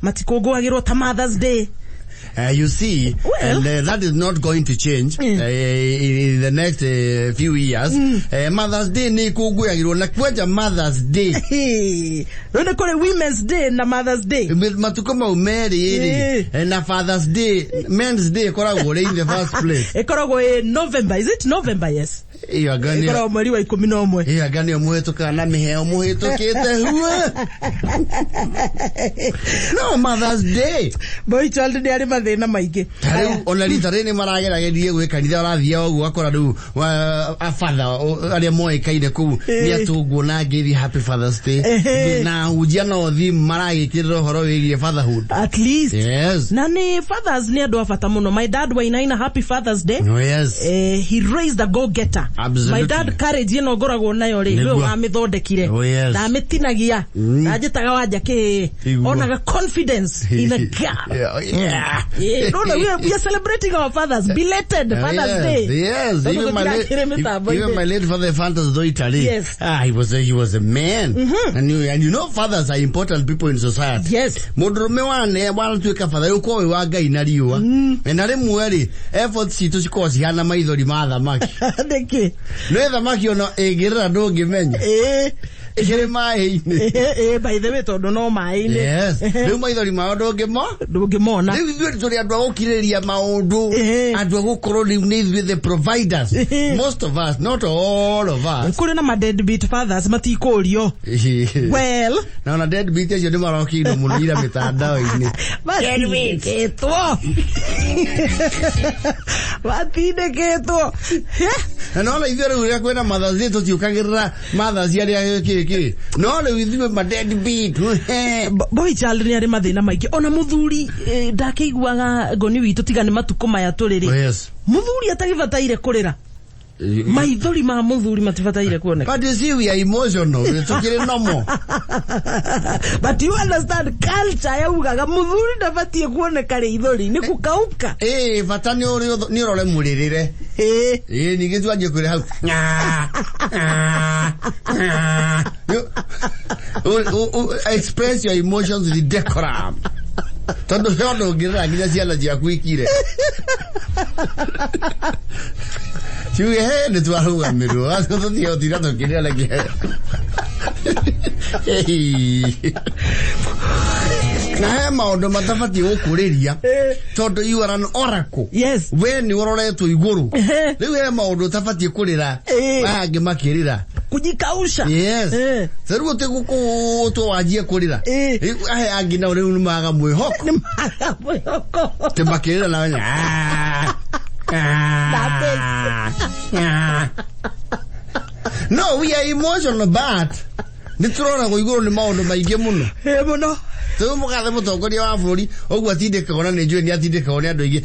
Matikũngũagĩrwo ta Mother's Day. You see, Well. and that is not going to change in the next few years. Mother's Day nĩ ikũngũyagĩrwo na kwanja Mother's Day. Hey, rĩu nĩ kũrĩ Women's Day na Mother's Day. Matukũ mau merĩ rĩ, na Father's Day, Men's Day ĩkoragwo rĩ in the first place? Ĩkoragwo ĩ November, is it November? Yes. Ĩyo anga nĩyo. Ĩkoragwo mweri wa 11. Ĩyo anga nĩyo mũhĩtũkaga na mĩheo mũhĩtũkĩte hue. No Mother's Day. Boy child nĩ arĩ mathĩna maingĩ. Ta rĩu ona rita rĩrĩ nĩ marageragerie gwĩ kanitha, ũrathiaga ũguo ũgakora rĩu abatha arĩa moĩkaine kũu nĩ atũngwo na ngeithi, "Happy Father's Day." Na hunjia no thi maragĩkĩrĩra ũhoro wĩgiĩ fatherhood. At least. Yes. Na nĩ fathers nĩ andũ a bata mũno. My dad Wainaina, happy Father's Day. Oh, yes. He raised a go getter. Absolutely. My dad, courage ĩno ngoragwo nayo rĩ, Nĩguo. nĩwe wamĩthondekire. Oh, yes. Ndamĩtinagia. Ndanjĩtaga wanja kĩ. Iguo. Onaga confidence in a girl. Yeah, no, we are celebrating our fathers. Belated Father's Day. Yes, Tondũ even my late, gũtirakĩrĩ mĩtambo-inĩ. even my late father Fantas Doitali. Ah, he was a man. And you know fathers are important people in society. Mũndũrũme wane wanatuĩka father ũkorwo wĩ wa Ngai na riũa. Na rĩmwe rĩ, efforts citũ cikoragwo cihana maithori ma thamaki. Nĩkĩ? Nĩ thamaki ona ĩngĩrĩra ndũngĩmenya. Ĩkĩrĩ maĩ-inĩ. By the way, tondũ no maĩ-inĩ. Yes. Rĩu maithori mao ndũngĩmo. Ndũngĩmona. Rĩu ithuĩ tũrĩ andũ a gũkirĩrĩria maũndũ, andũ a gũkorwo rĩu nĩ ithuĩ the providers, most of us, not all of us. Kũrĩ na ma deadbeat fathers matikũrio. Well, na ona deadbeat acio nĩ marokĩirwo mũno ira mĩtandao-inĩ. Matindĩkĩtwo. Matindĩkĩtwo. Na nona ithuĩ rĩu rĩrĩa kwĩna Mothers Day tũtiũkagĩrĩra mothers arĩa kĩkĩ, no rĩu ithuĩ ma deadbeat. Boy child nĩ arĩ mathĩna maingĩ. Ona mũthuri ndakĩiguaga ngoni witũ tiga nĩ matukũ maya tũrĩ rĩ. Mũthuri atagĩbataire kũrĩra. Maithori ma mũthuri matibataire kuoneka. But you see, we are emotional, tukĩrĩ normal. But you understand, culture yaugaga mũthuri ndabatiĩ kuoneka rĩithori nĩ kũkauka. Ĩĩ, bata nĩ nĩ ũrore mũrĩrĩre. Ĩĩ, ningĩ twanjie kwĩra hau. Ngaa, ngaa, ngaa. Express your emotions with decorum, tondũ he ũndũ ũngĩrĩra nginya ciana ciaku ikire ciuge he nĩ twarũgamĩrwo tũthiĩ gũtinda tũkĩrĩra reke. Na he maũndũ matabatiĩ gũkũrĩria tondũ you are an oracle. We nĩ ũroretwo igũrũ. Rĩu he maũndũ ũtabatiĩ kũrĩra aya angĩ makĩrĩra. Kujikausha. Yes. Rĩu ũtĩ gũkũtwo wanjie kũrĩra. Rĩu ahe angĩ nao rĩu nĩ maga mwĩhoko. Nĩ maga mwĩhoko. Tĩ makĩrĩra na wenya, "Ah, ah, ah." No, we are emotional, but nĩ tũroragwo igũrũ nĩ maũndũ maingĩ mũno. Ĩ mũno. Rĩu mũgathe mũtongoria wa bũrũri ũguo atindĩkagwo, na nĩ njũĩ nĩ atindĩkagwo nĩ andũ aingĩ,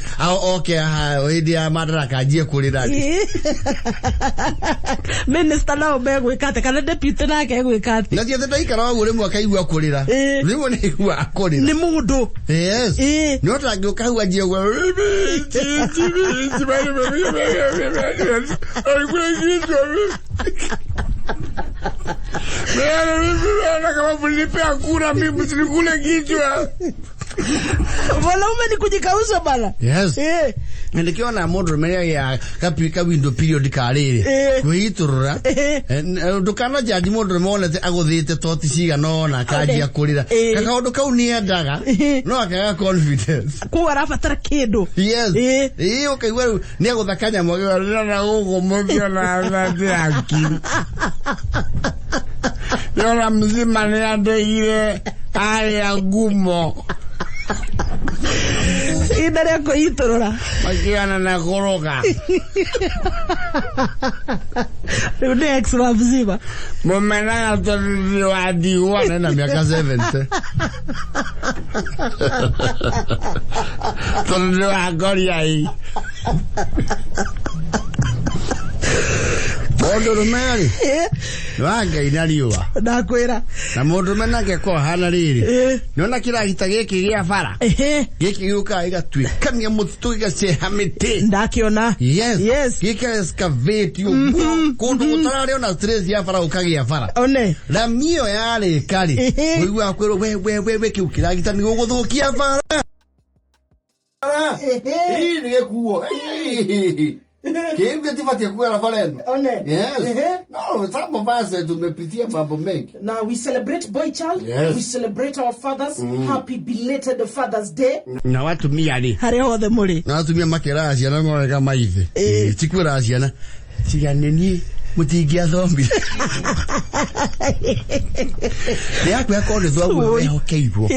oke haha hĩndĩ ya madaraka anjie kũrĩra rĩ. Minister nao megwĩka atĩa, kana deputy nake egwĩka atĩa? Na ti atĩ ndaikara ũguo rĩmwe akaigua kũrĩra. Rĩmwe nĩ aiguaga kũrĩra. Nĩ mũndũ. Yes. Nĩ ũtangĩũka hau anjie ũguo. Kama mlinipea kura mimi msinikule kichwa. Mwanaume ni kujikausha bana. Yes. Na ndĩkĩona mũndũrũme ya ka window period ka rĩrĩ kwĩitũrũra. Ndũkana jaji mũndũrũme wonete agũthĩte toti cigana ũna akanjia kũrĩra. Kakaũndũ kau nĩ endaga no akaga confidence. Koguo arabatara kĩndũ. Yes. Ĩĩ, ũkaigua rĩu nĩ agũtha kanyamũ akĩuga, na gũkũ mũkĩona thate akiri. Yona mzima nĩ andeire arĩa ngumo. Ihinda rĩa kwĩitũrũra. Makĩgana na kũrũga. Rĩu nĩ ex wa mzima. Mũmenaga tondũ ndĩ wa ndigwa. Nena mĩaka 70. Tondũ ndĩ wa ngoriai. Mũndũrũme rĩ nĩ wa Ngai na riũa. Ndakwĩra. Na mũndũrũme nake ko hana rĩrĩ. Nĩona kĩragita gĩkĩ gĩa bara. Gĩkĩ gĩũkaga gĩgatuĩkania mũtitũ gĩgaceha mĩtĩ. Ndakiona. Yes. Yes. Gĩka excavate ũguo kũndũ gũtararĩ ona stress ya bara ũkagĩa bara. One. Rami ĩyo yarĩka rĩ, ũiguaga kwĩrwo we we we we kĩu kĩragita nĩ gũgũthũkia bara. Ii nĩ gĩkuo. Kĩu gĩtibatiĩ kugera bara ĩno. One. Yes. No, some of us tumepitia mambo mengi. Now we celebrate boy child. Yes. We celebrate our fathers. Happy belated Father's Day. Na watumia rĩ. Harĩa hothe mũrĩ. Na atumia makĩraga ciana morega maithe. Ti kwĩraga ciana tiga nĩ niĩ mũtingĩathomire. Nĩyakwĩra korwo nĩ thoguo wehokeirwo.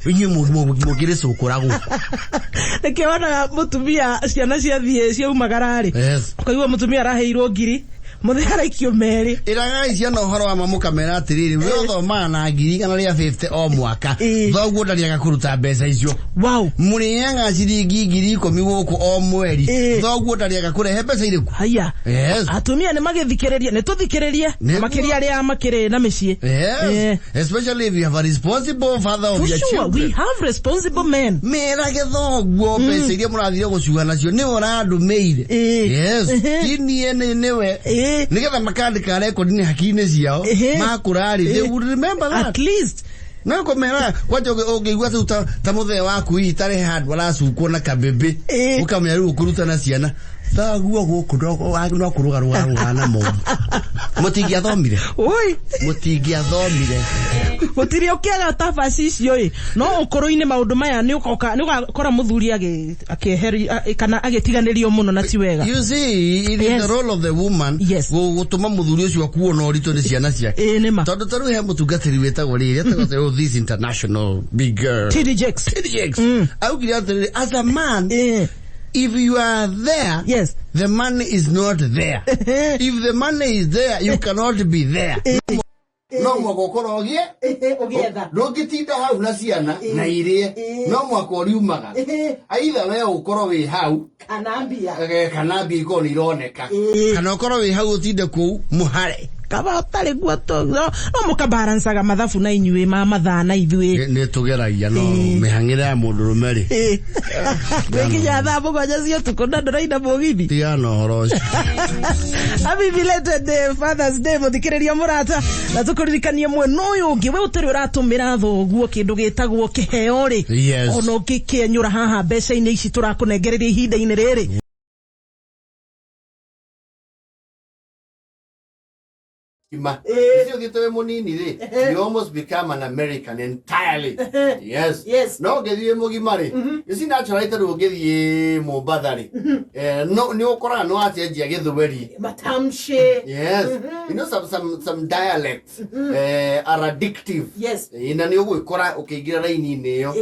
Inyuĩ mũngĩrĩcũkũra gũkũ. Nĩkĩo wonaga mũtumia ciana ciathiĩ ciaumagara rĩ. Yes. Ũkaigua mũtumia araheirwo ngiri, mũthee araikio merĩ. Ĩragai ciana ũhoro wa ma mũkamera atĩrĩrĩ, we ũthomaga na 150,000 o mwaka. Thoguo ndarĩaga kũruta mbeca icio. Wow. Mũrĩaga ciringi 10,000 gũkũ o mweri. Thoguo ndarĩaga kũrehe mbeca irĩkũ. Haya. Yes. Atumia nĩ magĩthikĩrĩria, nĩ tũthikĩrĩrie makĩria arĩa makĩrĩ na mĩciĩ. Yes. Especially if you have a responsible father of For your sure, children. we have responsible men. Merage thoguo mbeca iria mũrathire gũcuha nacio nĩwe ũrandũmĩire. Yes. Ti niĩ nĩ nĩwe. Nĩgetha makandĩka rekondi-inĩ hakiri-inĩ ciao. Makũra rĩ, they would remember that. At least. No kũmera kwanja ũngĩigua rĩu ta mũthee waku hihi tarĩ handũ aracukwo na kabĩbĩ. Ũkamenya rĩu ũkũruta na ciana. Thoguo gũkũ no kũrũgarũga na mũndũ. Mũtingĩathomire. Oi. Mũtingĩathomire. Gũtirĩ ũkĩaga tabaci icio ĩ. No ũkũrũ-inĩ maũndũ maya nĩ ũgoka nĩ ũgakora mũthuri akĩeherio kana agĩtiganĩrio mũno na ti wega. You see, it is the role of the woman gũtũma mũthuri ũcio akuo na ũritũ nĩ ciana ciake. Nĩ ma. Tondũ ta rĩu he mũtungatĩri wĩtagwo rĩrĩ, etagwo this international big girl. TD Jakes. TD Jakes. Augire atĩrĩrĩ, as a man, if you are there, yes, the money is not there. If the money is there, you cannot be there. No mwaka ũkorwo ũgĩe ũgĩetha. Ndũngĩtinda hau na ciana na irie. No mwaka ũriumaga. Either we ũkorwo wĩ hau kana mbia. Kana mbia ikorwo nĩ ironeka. Kana ũkorwo wĩ hau ũtinde kũu mũhare. Kaba ũtarĩ kuo no mũkabalancaga mathabu na inyuĩ ma mathaa na ithuĩ. Nĩ tũgeragia no mĩhang'ĩre ya mũndũrũme rĩ. Nginya thaa 7 cia ũtukũ na ndũraina mũgithi. Tigana na ũhoro ũcio. Happy belated Father's Day mũthikĩrĩria mũrata. Na tũkũririkanie mwena ũyũ ũngĩ we ũtarĩ ũratũmĩra thoguo kĩndũ gĩtagwo kĩheo rĩ. Yes. Ona ũngĩkĩenyũra haha mbeca-inĩ ici tũrakũnengereria ihinda-inĩ rĩrĩ. Icio ũthiĩte wĩ mũnini rĩ, you almost become an American entirely. Yes. Yes. No ũngĩthiĩ mũgima rĩ, you see naturally ta rĩu ũngĩthiĩ Mombatha rĩ, no nĩ ũkoraga nĩ wacenjia gĩthweri. Matamshi. Yes. You know some dialects are addictive. Yes. Na nĩ ũgwĩkora ũkĩingĩra raini-inĩ ĩyo.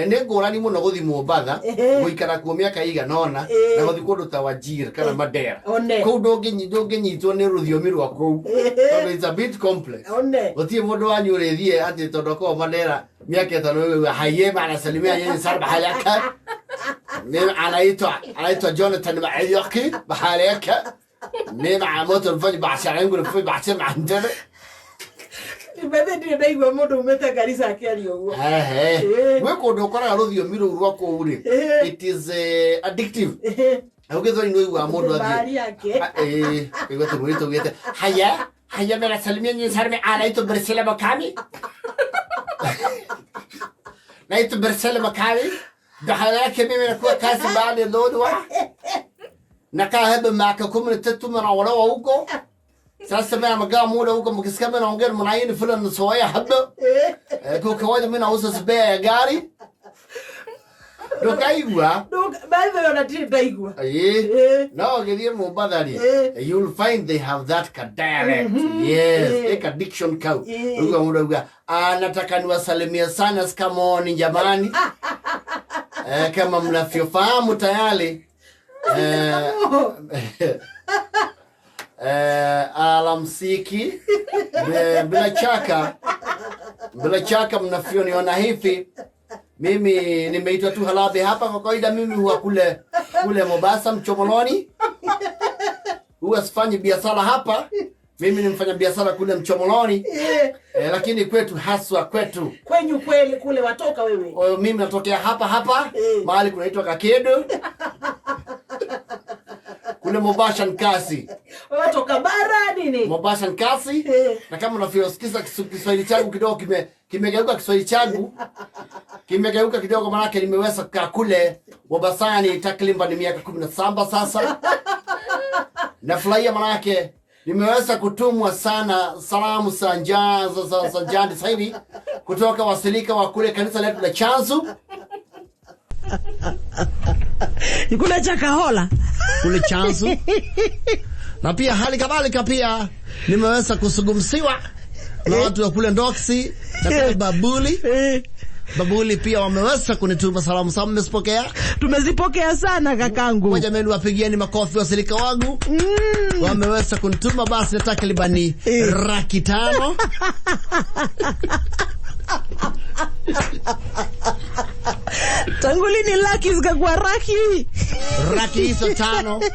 Nĩ ngũrani mũno gũthiĩ Mombatha, gũikara kuo mĩaka ĩigana ũna, na gũthiĩ kũndũ ta Wajir kana Mandera. Kũu ndũngĩnyitwo nĩ rũthiomi rwa kũu. Tondũ it's a bit complex. Gũtirĩ mũndũ wanyu ũrĩthiĩ atĩ tondũ akoragwo Mandera miaka 5 haye anasalimia yeye sana bahalaka. Mimi anaitwa Jonathan Mayoki bahalaka. Mimi amoto mfanye biashara yangu nifanye biashara عندنا. Bethe ndirĩ ndaigua mũndũ umĩte Garissa akĩaria ũguo. Gwĩ kũndũ ũkoraga rũthiomi rũu rwa kũu rĩ, it is addictive. Hau gĩthweri nĩ ũiguaga mũndũ athiĩ. Ũigua tũmũirĩtu tũugĩte, haya, haya mimi nasalimia nyinyi sana, anaitwa Priscilla Makami. Naitwa Priscilla Makami. Bahalaka mimi nakuwa kazi bali lodwa. Nakaa hapa miaka 13 mnaolewa huko. Sasa mimi nagaa muda huko mkisikia mimi naongea mnaini fulani soya hapa. Kwa kawaida mimi nauza spare ya gari. Ndokaigua. By the way, ona ndirĩ ndaigua. No ũngĩthiĩ Mombatha rĩ, you'll find they have that dialect. Yes, like addiction kau. Uga mũndũ auga, nataka niwasalimie sana skamoni jamani. Kama mnavyofahamu tayari. Alamsiki. Bila chaka mnavyoniona hivi. Mimi nimeitwa tu Halabe hapa. Kwa kawaida mimi huwa kule Mombasa Mchomoloni. Huwa sifanyi biashara hapa. Mimi ni mfanya biashara kule Mchomoloni. Lakini kwetu haswa kwetu. Kwenyu kweli kule watoka wewe. Kwa hiyo mimi natokea hapa hapa mahali kunaitwa Kakedo. Kule Mombasa Nkasi. Watoka bara nini? Mombasa Nkasi. Na kama unavyosikiza Kiswahili changu kidogo kimegeuka Kiswahili changu. Kimegeuka kidogo maana nimeweza kukaa kule Mombasani takriban miaka 17 sasa. Nafurahia maana nimeweza kutumwa sana salamu za njaa za njani sasa hivi kutoka wasilika wa kule kanisa letu la Chanzu. Kule Chakahola. Kule Chanzu. Na pia hali kadhalika pia nimeweza kusugumsiwa na watu wa kule Ndoksi na kule Babuli. Babuli pia wameweza kunituma salamu sana, mmezipokea? Tumezipokea sana kakangu. Moja mimi wapigieni makofi wasilika wangu. Wameweza kunituma basi takribani 500,000. Tangu lini laki zikakuwa raki? Raki hizo 5.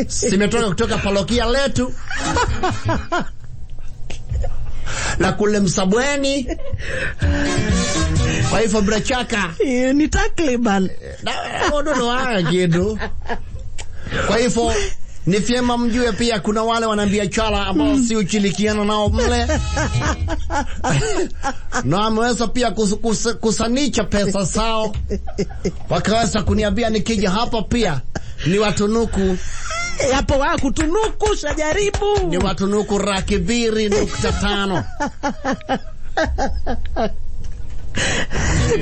Simetoka kutoka parokia letu. Na kule Msabweni. Kwa hivyo brachaka ni takriban kitu. Kwa hivyo ni vyema mjue pia kuna wale wanabiashara ambao si ushirikiano nao mle. Na wameweza pia kusanisha pesa zao. Wakaweza kuniambia nikija hapa pia ni watunuku. Hapo wa kutunuku shajaribu. Ni watunuku 200,500.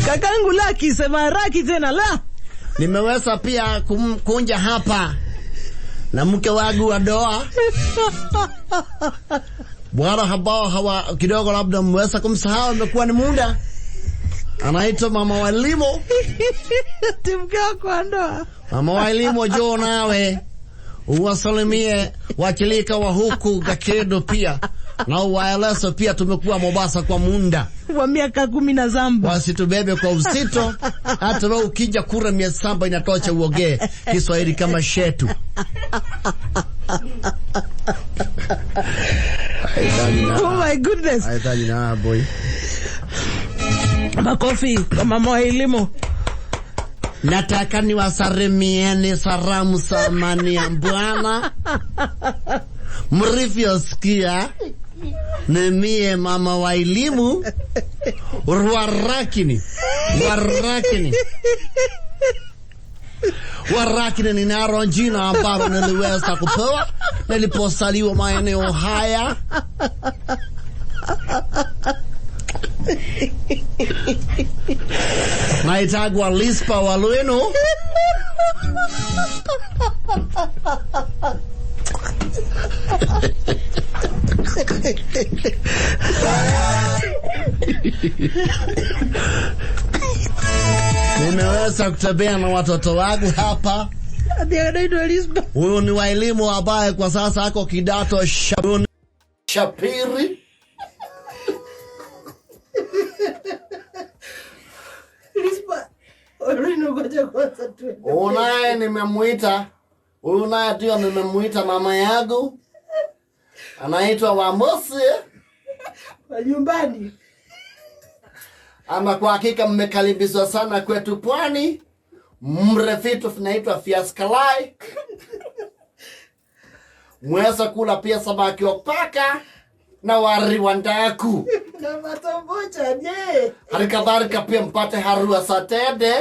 Kakangu laki sema raki tena la. Nimeweza pia kunja hapa na mke wangu wa ndoa. Bwana ambao hawa kidogo labda mweza kumsahau, imekuwa ni muda. Anaitwa Mama wa Elimu. Mke wako wa ndoa. Mama wa Elimu, njoo nawe uwasalimie wachilika wa huku Gakedo pia na uwaeleze pia tumekuwa Mombasa kwa muda wa miaka 17. Wasitubebe kwa uzito. Hata wewe ukija kura 700 inatosha uogee Kiswahili kama shetu. Oh my goodness. Boy. Makofi kwa Mama wa Elimu. Nataka niwasalimieni salamu za amani ya Bwana. Mlivyosikia ni mie Mama wa Elimu Warakini. Warakini. Warakini ni naro jina ambalo niliweza kupewa niliposaliwa maeneo haya. Naitagwa Lispa Walueno. Nimeweza kutembea na watoto wangu hapa. Huyu ni wa elimu ambaye kwa sasa ako kidato cha pili. Unaye nimemuita, huyu naye ndio nimemuita mama yangu. Anaitwa Wamosi. Wa nyumbani. Ama kwa hakika mmekaribishwa sana kwetu pwani. Mrefitu tunaitwa fiaskalai. Mweza kula pia samaki wa paka na wari wa ndaku. Na matombocha je. Hali kadhalika pia mpate harua satede.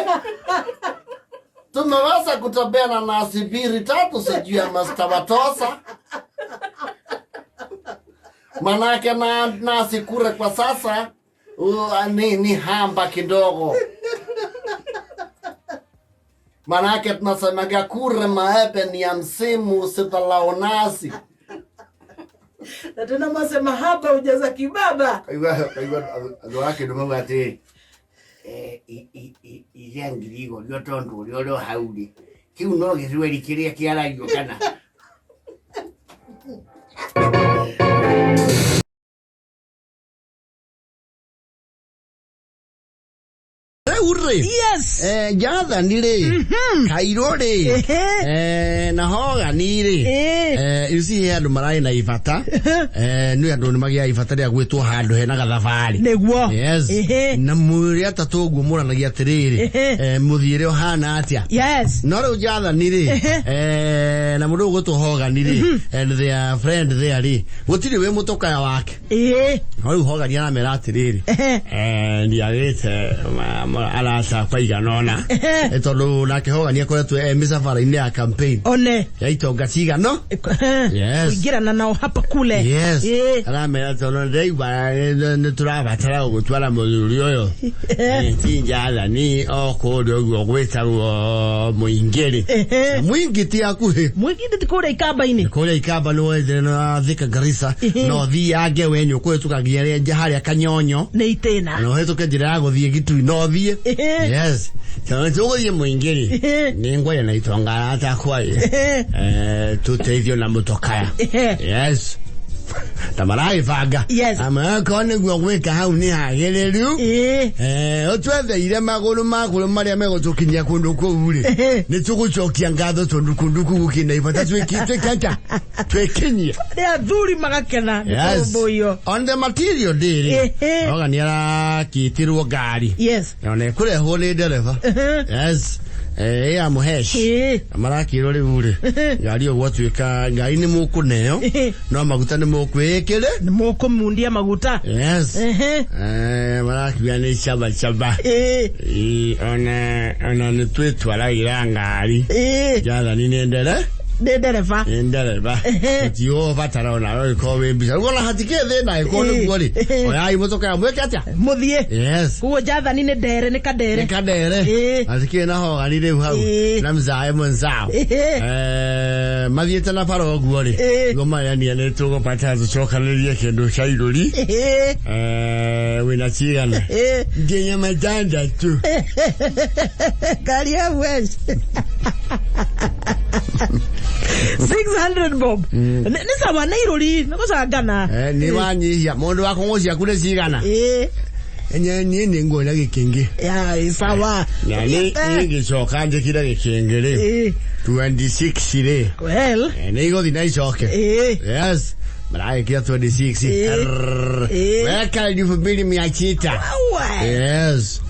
Tumeweza kutembea na nasi biri tatu sijui ya mastawatosa. Manake na nasi kure kwa sasa ni hamba kidogo. Manake tunasemaga kure maepe ni ya msimu sitalao nasi. Na tena masema hapa hujaza kibaba. Kaigua andũ ake nĩ atĩ iria ngiri igũrĩ tondũ ũrĩa ũrĩ hau rĩ kĩu no gĩthweri kĩrĩa kĩaragio kana. Rĩu rĩ, Yes. Jathani rĩ, Kairũ rĩ, na Hogani rĩ, you see, he andũ mararĩ na ibata, nĩ andũ nĩ magĩaga ibata rĩa gwĩtwo handũ hena gathabarĩ. Nĩguo. Yes. Na mwĩrĩ atatũ ũguo mũranagia atĩrĩrĩ, mũthiĩre ũhana atĩa? Yes. No rĩu Jathani rĩ, na mũndũ ũgwĩtwo Hogani rĩ, and their friend there rĩ, gũtirĩ wĩ mũtũkaya wake. No rĩu Hogani aramera atĩrĩrĩ, ndiagĩte arata akwa igana ũna. Tondũ nake Hogani akoretwo e mĩcabara-inĩ ya campaign One. ya itonga cigano. Yes. Kuingirana nao hapa kule. Yes. Aramera tondũ ndĩraigua nĩ tũrabatara gũgũtwara mũthuri ũyũ. Ti Jathani o kũrĩa ũguo gwĩtagwo Mũingĩ-rĩ. Mũingĩ ti hakuhĩ. Mũingĩ ti kũrĩa Ikamba-inĩ. Kũrĩa Ikamba nĩ wethire na Thika Garissa, no thiange we nyũkũhĩtũka nginya rĩa harĩa Kanyonyo. Nĩ itĩna. Na ũhĩtũke njĩra ya gũthiĩ Gĩtui no thiĩ. Yes. Tondũ tũgũthiĩ Mũingĩ-rĩ, nĩ ngwaria na itonga arata akwa-ĩ, tũteithio na mũtokaya. Yes. Ta maragĩbanga. Yes. Amakorwo nĩguo gwĩka hau nĩ hagĩrĩru. Ũtwetheire magũrũ makũrũ marĩa megũtũkinyia kũndũ kũu rĩ, nĩ tũgũcokia ngatho tondũ kũndũ kũu gũkĩna ibata twĩkata twĩkinyie. Nĩ athuri magakena nĩ Yes. kũrũmbũiyo. On the material day rĩ, Oga nĩ arakĩtĩrwo ngari. Yes. Na nĩ kũrehwo nĩ ndereba. Yes. Ya mũhesh. Marakĩrwo rĩu rĩ, ngari ĩyo gwatuĩka ngari nĩ mũkũneo, no maguta nĩ mũkwĩĩkĩre. Nĩ mũkũmundia maguta. Yes. Marakiuga nĩ caba caba. Ona nĩ twĩtwaragĩra ngari. Jathani nĩ ndere. Nĩ ndereba. Nĩ ndereba. Tũtigũbatara ona ũgĩkorwo wĩ mbica. Rĩu ona hatikĩrĩ thĩna ĩkorwo nĩguo rĩ. Oyai mũtũkaya mwĩke atĩa? Mũthiĩ. Yes. Koguo Jathani nĩ ndere, nĩ kandere. Nĩ kandere. Hatikĩrĩ na Hogani rĩu hau. Na mzae mwenzao. Mathiĩte na bara ũguo rĩ. Nĩguo marania nĩ tũgũbatara tũcokanĩrie kĩndũ kĩa irũri. Wĩna cigana? Nginya matandatũ. Ngari ya West. 600 bob. Nĩ sawa nĩ irũri, nĩ gũcangana. Nĩ wanyihia. Mũndũ wa kũng'ũ ciaku nĩ cigana? Niĩ nĩ nguona gĩkĩngĩ. Ya, sawa. Na nĩ ngĩcoka njĩkĩre gĩkĩngĩ rĩ. 26 rĩ. Well. Nĩ igũthiĩ na icoke. Yes. Maragĩkĩra 26. Weka 2600. Yes.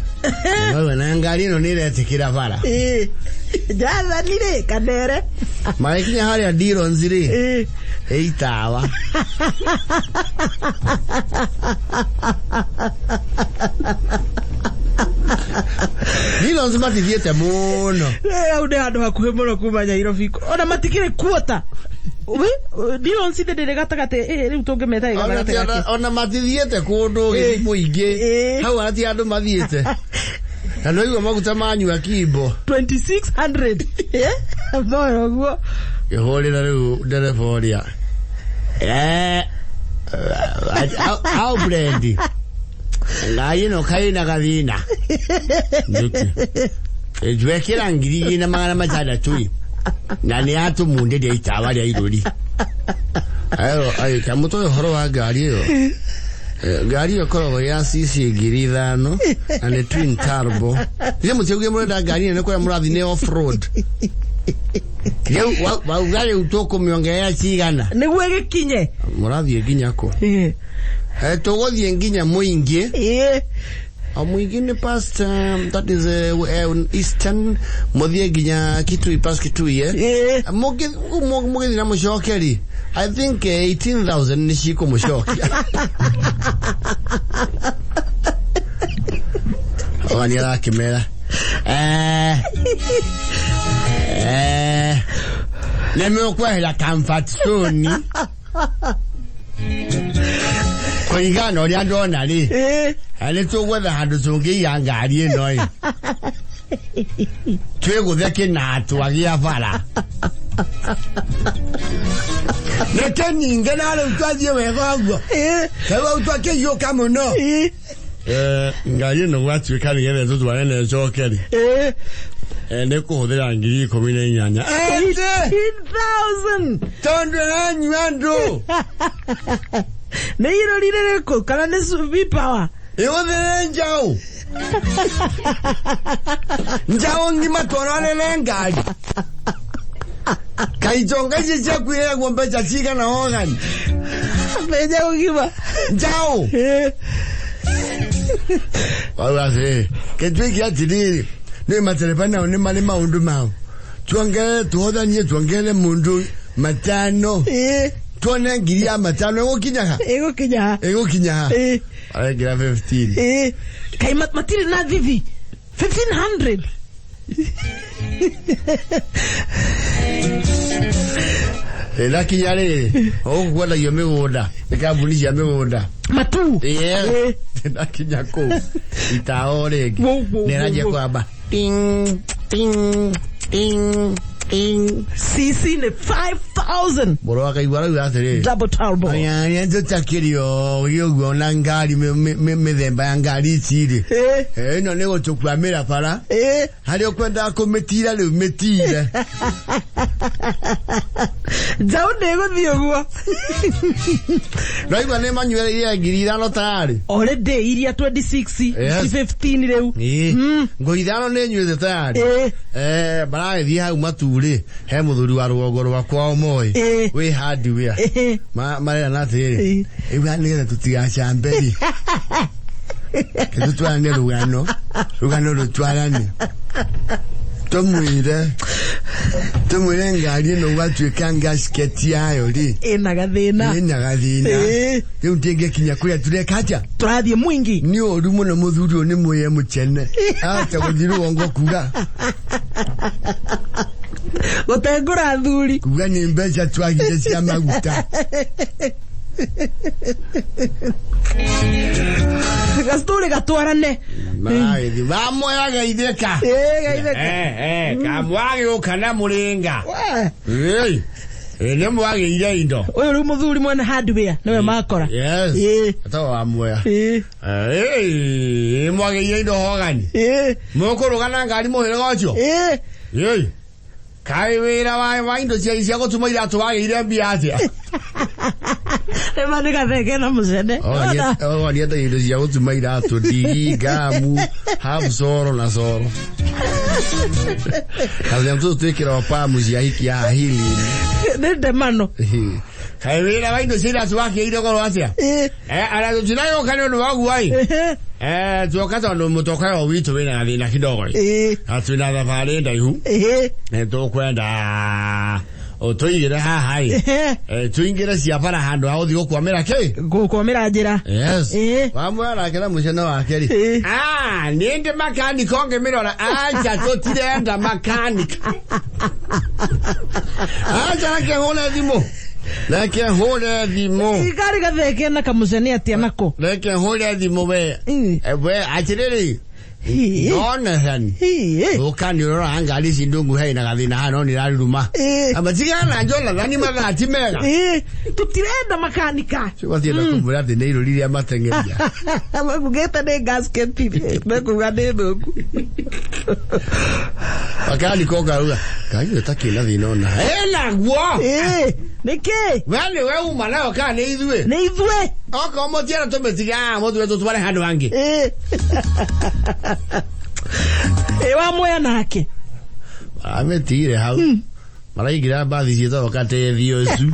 Na ngari ĩno nĩ ĩretĩkĩra bara. Jathani rĩ, kandere. Magĩkinya harĩa Dillons rĩ, ĩitawa. Dillons matithiĩte mũno. Hau nĩ handũ hakuhĩ mũno kuma Nyairobi. Ona matikĩrĩ kuota. Dillons ndĩrĩ gatagatĩ, rĩu tũngĩmeta ĩ gatagatĩ. Ona matithiĩte kũndũ mũingĩ. Hau hatirĩ andũ mathiĩte. Na nĩ waigua maguta manyua kimbo. 2600. Thogora ũguo. Ngĩhũrĩra rĩu ndereba ũrĩa. Au Brendi. Ngari ĩno kaĩ na gathĩna. Nĩkĩ? Twekĩra 2600. Na nĩ atũmundĩria itawa rĩa irũri. Ayo, ayo, kamũtũe ũhoro wa ngari ĩyo. Ngari ĩyo ĩkoragwo ya CC 5000 na nĩ twin turbo. Ithe mũtiaugire mũrenda ngari nene kũrĩa mũrathiĩ nĩ off road. Rĩu wauga rĩu tũkũmĩongerera cigana? Nĩguo ĩgĩkinye. Mũrathiĩ nginya kũ? Tũgũthiĩ nginya Mũingĩ. O Mũingĩ nĩ past, that is Eastern, mũthiĩ nginya Kitui, past Kitui, eh? Mũgĩthiĩ na mũcokeri. I think 18,000 nĩ cikũmũcokia. Oga nĩ arakĩmera. Nĩ mũkwehera comfort zone. Kũringana na ũrĩa ndona rĩ, nĩ tũgwetha handũ tũngĩiga ngari ĩno ĩ. Twĩgũthe kĩnatwa gĩa bara. Nĩ kĩninge na rĩu twathiĩ wega ũguo. Rĩu hau twakĩhiũka mũno. Ngari ĩno gwatuĩka nĩgetha ĩtũtware na ĩcoke rĩ. Nĩ kũhũthĩra 18,000. 18,000. Tondũ ĩranyua andũ. Nĩ irũri rĩrĩkũ kana nĩ V-Power? Ĩhũthĩre njaũ. Njaũ ng'ima twararĩre ngari. Kaitonga ici ciaku iheagwo mbeca cigana ogani. Mbeca ng'ima. Njaũ. Wauga atĩrĩrĩ, kĩtuĩke atĩrĩrĩ, nĩ matereba nao nĩ marĩ maũndũ mao. Tuongerere tũhothanie tuongerere mũndũ matano. Tuone ngiri ya matano ĩgũkinya ha? Ĩgũkinya ha? Ĩgũkinya ha? Arekĩra 15. Kaĩ matirĩ na thithi 1500. Ĩnakinya rĩrĩ, gũkũ kwendagio mĩgũnda, nĩ kambuni cia mĩgũnda. Matu. Ĩnakinya kũu itao rĩngĩ. Wo, wo, Nĩ ĩranjia wo, wo. kwamba ting ting ting ting. CC nĩ 5000. Mũrũ akaigua arauga atĩrĩrĩ. Double turbo. Aya tũtakĩrĩ oĩ ũguo na ngari mĩthemba ya ngari ici rĩ. Ĩno nĩ gũtũkwamĩra bara. Harĩa ũkwendaga kũmĩtira rĩu mĩtire. Njaũ ndĩgũthiĩ ũguo. Raigua nĩ manyuĩre 5,000 tayari. Already iria 26 Yes. 15 rĩu. Ngũ ithano nĩ nyuĩte tayari. Maragĩthiĩ hau maturĩ he mũthuri wa rũgongo rwakwa ũmoĩ wĩ hardware. Marerana atĩrĩrĩ, rĩu nĩgetha tũtigacambe rĩ, tũtwarane rũgano, rũgano rũtwarane. Tũmwĩre tũmwĩre ngari ĩno gwatuĩka gasket yayo rĩ ĩna gathĩna. Ĩna gathĩna. Rĩu ndĩngĩkinya kũrĩa tũreka atĩa? Tũrathiĩ mwingi. Nĩ ũru mũno mũthuri ũyũ nĩ mwĩye mũchene. Ahota gũthiĩ rũgongo kuga. Gũtengũra athuri. Kuga nĩ mbeca twagire cia maguta. Gacitũrĩ gatwarane. Maragĩthiĩ mamoya geithĩka. Geithĩka. Kamwagĩũka na mũrĩnga. Nĩ mwagĩire indo. Ũyũ rĩu mũthuri mwene hardware nĩwe makora. Yes. Etagwo wa muoya. Mwagĩire indo hogani. Mũkũrũga na ngari mũhĩrĩga ũcio? Kaĩ wĩra wa indo cia gũtuma iratũ wagĩire mbia atĩa? Rĩma nĩ gathenge na mũcene. Ogani endagia indo cia gũtuma iratũ, ndigi, ngamu, half soro na soro. Kathĩa tũtũ twĩkĩraga pamu cia hiki ya hili. Nĩ ndemano. Kaĩ wĩra wa indo cia iratũ wakĩire goro atĩa? Ara tũtiragĩũka nĩ ũndũ wa ũguo ĩ. Tuoka tondũ mũtoka ũyũ witũ wĩna gathĩna kidogo ĩ. Na twĩna thabarĩ ndaihu. Nĩ tũkwenda ũtũigĩre haha ĩ. Tũingĩre cia bara handũ ha gũthiĩ gũkwamĩra kĩ? Gũkwamĩra njĩra. Yes. Wamwĩra nake na mũcene wake rĩ. Nĩ ndĩ makanika ũngĩmĩrora. Acha tũtirenda makanika. Acha reke hũre thimũ. Reke hũre thimũ. Ikari gatheke na kamũcene atĩa nako? Reke hũre thimũ we. We atĩrĩrĩ. Jonathan. Ũka nĩ ũrora ngari ici ndungu hena gathĩna haha no nĩ ĩraruruma. Amba tigana na Jonathan mathaa ti mega. Tũtirenda makanika. Tũgatienda kũmwĩra atĩ nĩ irũri rĩa mateng'eria. Makugĩte nĩ gasket mekuga nĩ thũku. Makanika ũkauga ngari ĩyo takĩ na thĩna ona. Ĩnaguo. Nĩkĩ? We nĩwe uma nayo kana nĩ ithuĩ? Nĩ ithuĩ. Okorwo mũtienda tũmĩtige mũthuure tũtware handũ hangĩ. Wamuoya nake. Maramĩtigire hau. Maraingĩra mbathi ciĩtagwo katethi ũcu.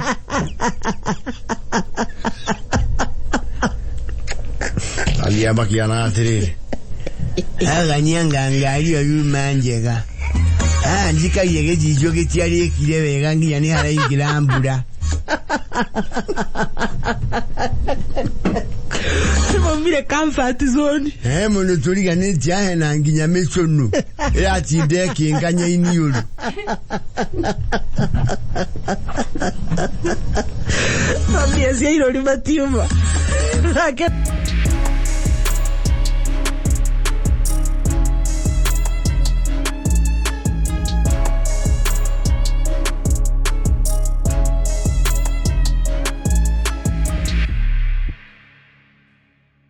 Athiaga makiana atĩrĩrĩ. Agania ngangari ĩyo yuma njega. Haha njikagia gĩcicio gĩtiarĩkire wega nginya nĩ haraingĩra mbura. Maumire comfort zone. He mũndũ tũriganĩtie ahe na nginya mĩcũnũ ĩratinda ĩkĩnganya iniũrũ. Mbia cia irũri matiuma. Nake